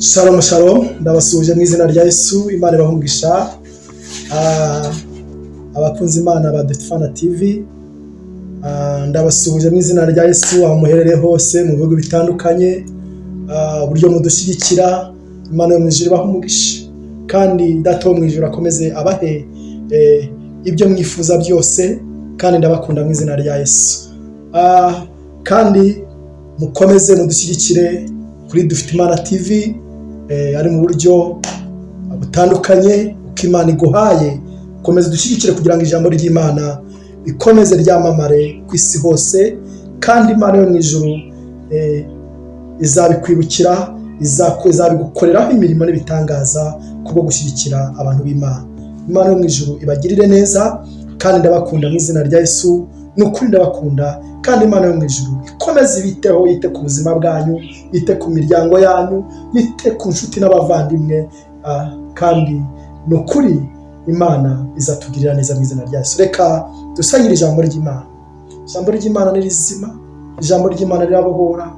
Shalom shalom, ndabasuhuje mu izina rya Yesu. Imana ibahe umugisha. Abakunzi Imana ba Dufana TV, ndabasuhuje mu izina rya Yesu aho muherereye hose mu bihugu bitandukanye, uburyo mudushyigikira. Imana yo mu ijuru ibahe umugisha, kandi Data wo mu ijuru akomeze abahe ibyo mwifuza byose, kandi ndabakunda mu izina rya Yesu. Kandi mukomeze mudushyigikire kuri Dufite Imana TV, ari mu buryo butandukanye uko Imana iguhaye. Komeza dushyigikire kugira ngo ijambo ry'Imana rikomeze ryamamare ku isi hose, kandi Imana yo mu ijuru izabikwibukira, izabigukoreraho imirimo n'ibitangaza kubwo gushyigikira abantu b'Imana. Imana yo mu ijuru ibagirire neza, kandi ndabakunda mu izina rya Yesu. Ni ukuri ndabakunda, kandi Imana yo mu ijuru ikomeze ibiteho, yite ku buzima bwanyu, yite ku miryango yanyu, yite ku nshuti n'abavandimwe, kandi ni ukuri Imana izatugirira neza mu izina rya Yesu. Reka dusangire ijambo ry'Imana. Ijambo ry'Imana ni rizima, ijambo ry'Imana rirabohora,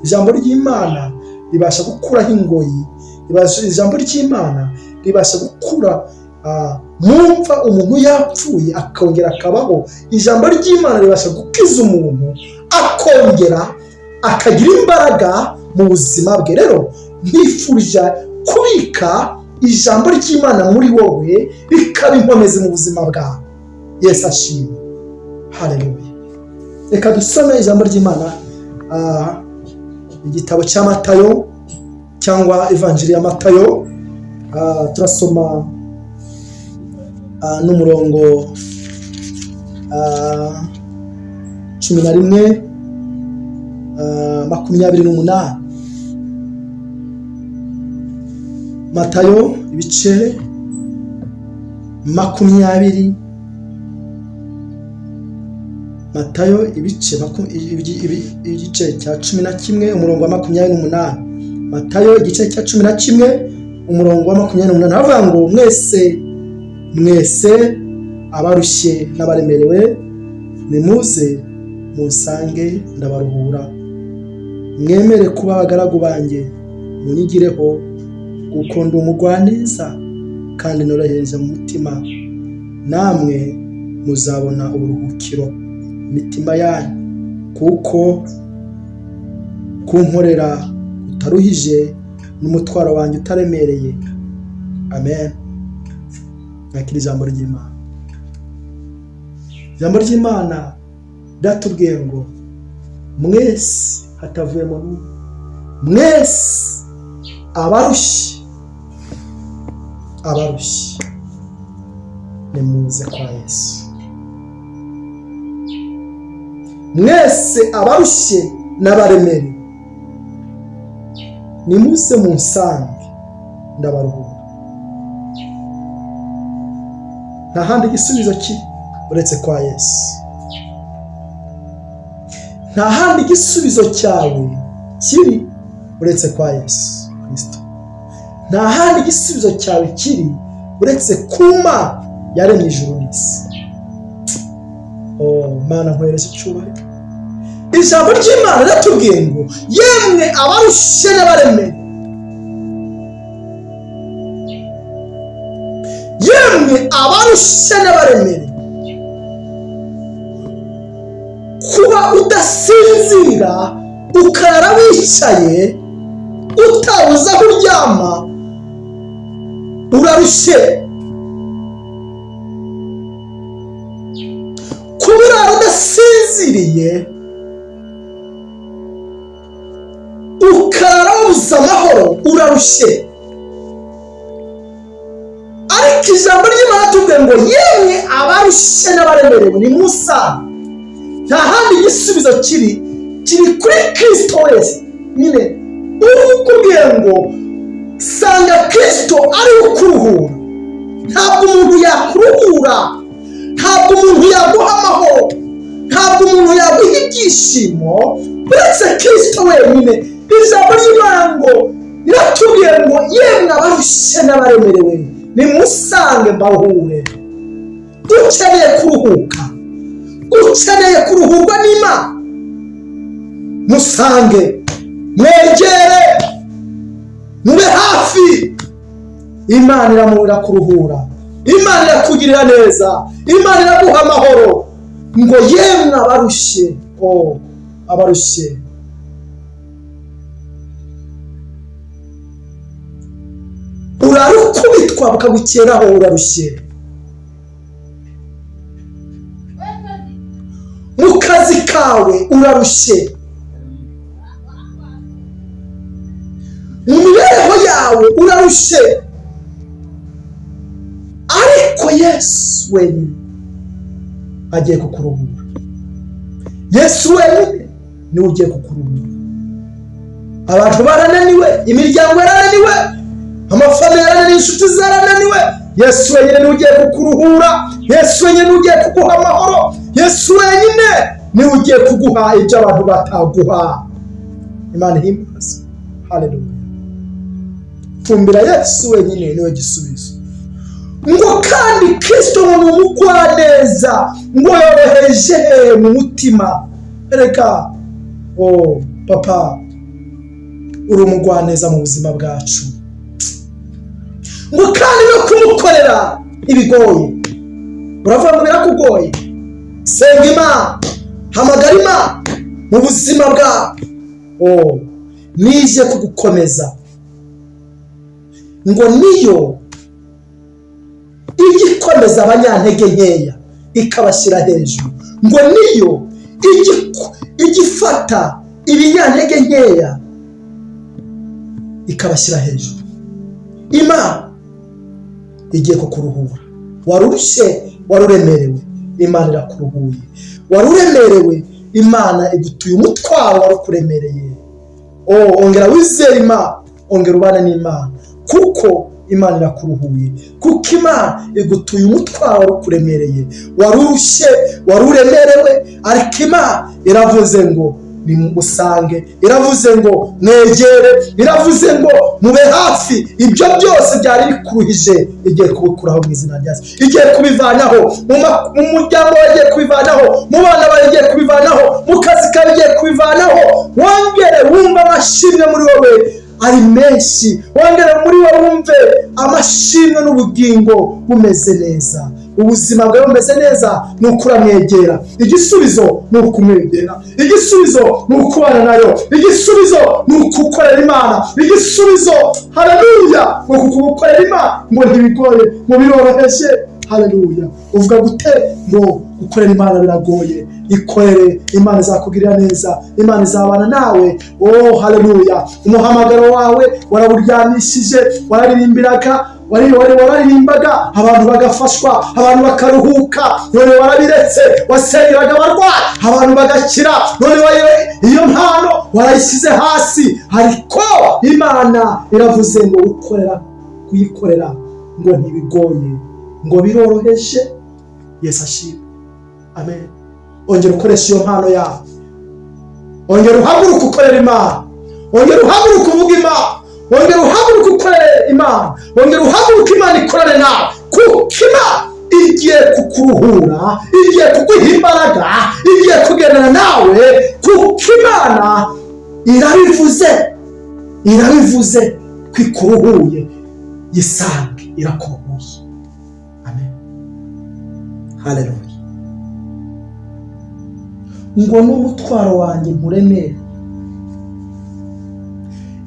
ijambo ry'Imana ribasha gukuraho ingoyi, ijambo ry'Imana ribasha gukura mwumva umuntu yapfuye akongera akabaho. Ijambo ry'Imana ribasha gukiza umuntu akongera akagira imbaraga mu buzima bwe. Rero nifurije kubika ijambo ry'Imana muri wowe, rikaba inkomezi mu buzima bwawe. Yesu ashimwe, haleluya. Reka dusome ijambo ry'Imana, igitabo cya Matayo cyangwa Ivanjiri ya Matayo. Turasoma n'umurongo 11, 28. Matayo ibice 20, Matayo ibice igice cya 11 umurongo wa 28. Matayo igice cya 11 umurongo wa 28 aravuga ngo: mwese mwese abarushye n'abaremerewe, nimuze munsange ndabaruhura. Mwemere kuba abagaragu banjye, munyigireho, kuko ndi umugwaneza kandi noroheje mu mutima, namwe muzabona uburuhukiro imitima yanyu, kuko kunkorera utaruhije n'umutwaro wanjye utaremereye. Amen. Nakira ijambo ry'Imana. Ijambo ry'Imana riratubwiye ngo mwese hatavuyemo n'umwe, mwese abarushye, abarushye, nimuze kwa Yesu. Mwese abarushye n'abaremerewe, nimuze munsange ndabaruhura. Nta handi igisubizo kiri uretse kwa Yesu. Nta handi igisubizo cyawe kiri uretse kwa Yesu Kristo. Nta handi igisubizo cyawe kiri uretse ku Mana yaremye ijuru n'isi. Oh Mana, nkwereke icyubahiro. Ijambo ry'Imana riratubwiye ngo yemwe abarushye n'abaremerewe, yemwe abarushye n'abaremerewe. Kuba udasinzira ukarara wicaye utabuze aho uryama, urarushye. Kuba urara udasinziriye ukarara wabuze amahoro, urarushye. Ariko ijambo ry'Imana tubwiye ngo yemwe abarushye n'abaremerewe ni musa. Nta handi igisubizo kiri, kiri kuri Kristo wese nyine. Ukubwiye ngo sanga Kristo ari ukuruhura. Ntabwo umuntu yakuruhura, ntabwo umuntu yaguha amahoro, ntabwo umuntu yaguha ibyishimo uretse Kristo wenyine. Ijambo ry'Imana ngo riratubwiye ngo yemwe abarushye n'abaremerewe, nimusange mbaruhure. Ukeneye kuruhuka, ukeneye kuruhurwa n'Imana, musange, mwegere. Mube hafi. Imana irakuruhura, Imana irakugirira neza, Imana iraguha amahoro. Ngo yemwe abarushye, oh abarushye, urarukubitwa bukagukeraho, urarushye mu kazi kawe, urarushye mu mibereho yawe, urarushye. Ariko Yesu wenyine agiye kukuruhura. Yesu wenyine niwe ugiye kukuruhura. Abantu barananiwe, imiryango yarananiwe, amafamiye yarananiwe, inshuti zarananiwe. Yesu wenyine niwe ugiye kukuruhura. Yesu wenyine niwe ugiye kuguha amahoro. Yesu wenyine niwe ugiye kuguha ibyo abantu bataguha. Imana ihimbaze. Haleluya. Tumbira Yesu wenyine, niwe gisubizo. Ngo kandi Kristo ngo ni umugwaneza, ngo yoroheje mu mutima. Reka oh papa, uri umugwaneza mu buzima bwacu. Ngo kandi no kumukorera ibigoye, uravuga ngo birakugoye. Senga Imana, hamagara Imana mu buzima bwawe. Oh, nije kugukomeza. Ngo niyo ijya ikomeza abanyantege nkeya ikabashyira hejuru. Ngo niyo ijya ifata ibinyantege nkeya ikabashyira hejuru. Imana igiye kukuruhura. Warurushye, waruremerewe, Imana irakuruhuye. Waruremerewe, Imana igutuye umutwaro warukuremereye. Oh, ongera wizere Imana, ongera ubane n'Imana, kuko Imana irakuruhuye, kuko Imana igutuye umutwaro warukuremereye. Warurushye, waruremerewe, ariko Imana iravuze ngo nimusange, iravuze ngo mwegere, iravuze ngo mube hafi. Ibyo byose byari bikuruhije igiye kubikuraho mu izina rya Yesu, igiye kubivanaho mu muryango wawe, igiye kubivanaho mu bana bawe, igiye kubivanaho mu kazi kawe, igiye kubivanaho. Wongere wumve amashimwe muri wowe ari menshi, wongere muri wowe wumve amashimwe n'ubugingo bumeze neza, ubuzima bwawe bumeze neza. Ni ukuramwegera. Igisubizo ni ukumwegera, igisubizo ni ukubana nayo, igisubizo ni ukukorera Imana, igisubizo haleluya, ngo kugukorera Imana ngo ntibigoye, ngo biroroheje. Haleluya. Uvuga gute ngo gukorera Imana biragoye? Ikorere, Imana izakugirira neza, Imana izabana nawe. Oh haleluya. Umuhamagaro wawe warawuryamishije, wararirimbiraga, wararirimbaga abantu bagafashwa, abantu bakaruhuka. None warabiretse, wasengeraga abarwayi abantu bagakira. None iyo mpano warayishyize hasi. Ariko Imana iravuze ngo ukorera kuyikorera ngo ntibigoye, ngo biroroheje. Yesu ashimwe. Amen. Ongera ukoresha iyo mpano yawe, ongera uhaguruke ukorera Imana, ongera uhaguruke uvuga Imana, ongera uhaguruke ukorere Imana, ongera uhaguruke Imana ikorane nawe, kuko Imana igiye kukuruhura, igiye kuguha imbaraga, igiye kugendana nawe, kuko Imana irabivuze, irabivuze ko ikuruhuye. Yisange irakuruhuye. Amen. Haleluya. Ngo n'umutwaro wanjye nkuremere.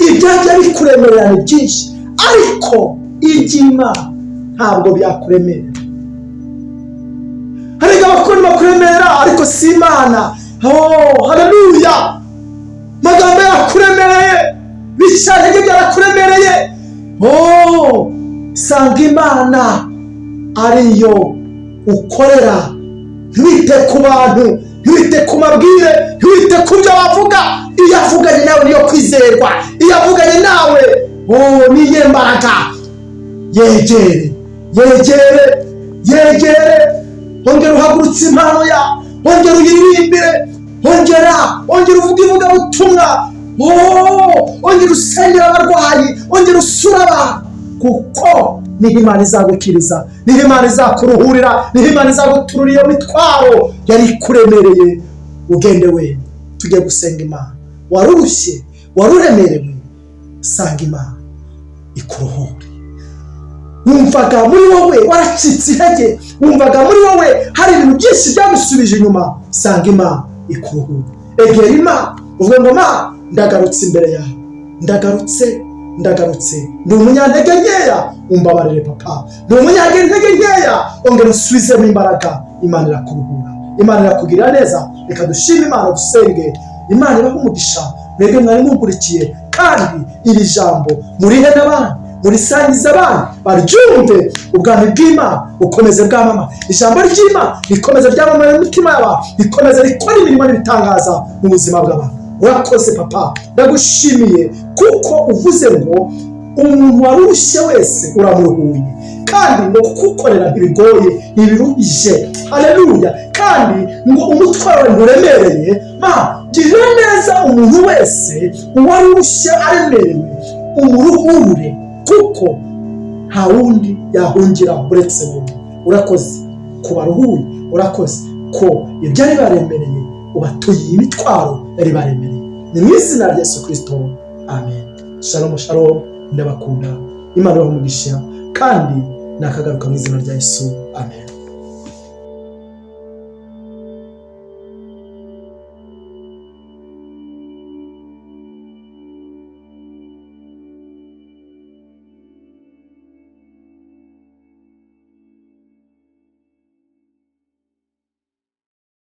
Ibyajya bikuremerera ni byinshi, ariko iby'Imana ntabwo byakuremerera. Hari abakuru bakuremera ariko si Imana. Oh haleluya. Magambo yakuremereye, bicantege byarakuremereye. Oh, sanga Imana ariyo ukorera. Ntiwite ku bantu, ntiwite ku mabwire, ntiwite ku byo bavuga. Iyo avuganye nawe niyo kwizerwa, iyo avuganye nawe oh niye mbaraga. Yegere, yegere, yegere. Ongera uhagurutse impano yawe, ongera uyiririmbire, ongera uvuge ivugabutumwa, ongera usengera abarwayi, ongera usura abantu, kuko niho Imana izagukiriza, niho Imana izakuruhurira, niho Imana izaguturura iyo mitwaro yari ikuremereye. Ugende we, tujye gusenga Imana. Warurushye, waruremerewe, sanga Imana. ikuruhure. Wumvaga muri wowe waracitse intege, wumvaga muri wowe hari ibintu byinshi byagusubije inyuma, sanga Imana ikuruhure. Egera Imana uvuge ngo: "Ma, ndagarutse imbere yawe, ndagarutse, ndagarutse, ndi umunyantege nkeya, umbabarire papa, ndi umunyantege nkeya, ongera usubizemo imbaraga." Imana irakuruhura, Imana irakugirira neza. Reka dushime Imana, dusenge. Imana ibahe umugisha mwebwe mwari mukurikiye, kandi iri jambo murihe n'abandi, murisangize abandi baryumve. Ubwami bw'Imana bukomeze bwamamara, ijambo ry'Imana rikomeze ryamamara mu mitima y'abantu, rikomeze rikora imirimo n'ibitangaza mu buzima bw'abantu. Urakoze papa, ndagushimiye kuko uvuze ngo umuntu warushye wese uramuruhuye, kandi ngo kukukorera ntibigoye, ntibiruhije. Haleluya! Kandi ngo umutwaro wawe nturemereye. Ma, girira neza umuntu wese uwarushye aremerewe, umuruhure, kuko nta wundi yahungira uretse wowe. Urakoze ku baruhuye, urakoze ko ibyari baremereye ubatuye imitwaro yari baremereye. Ni mu izina rya Yesu Kirisito, amen. Shalom, shalom, ndabakunda. Imana ibahe umugisha, kandi nakagaruka mu izina rya Yesu, amen.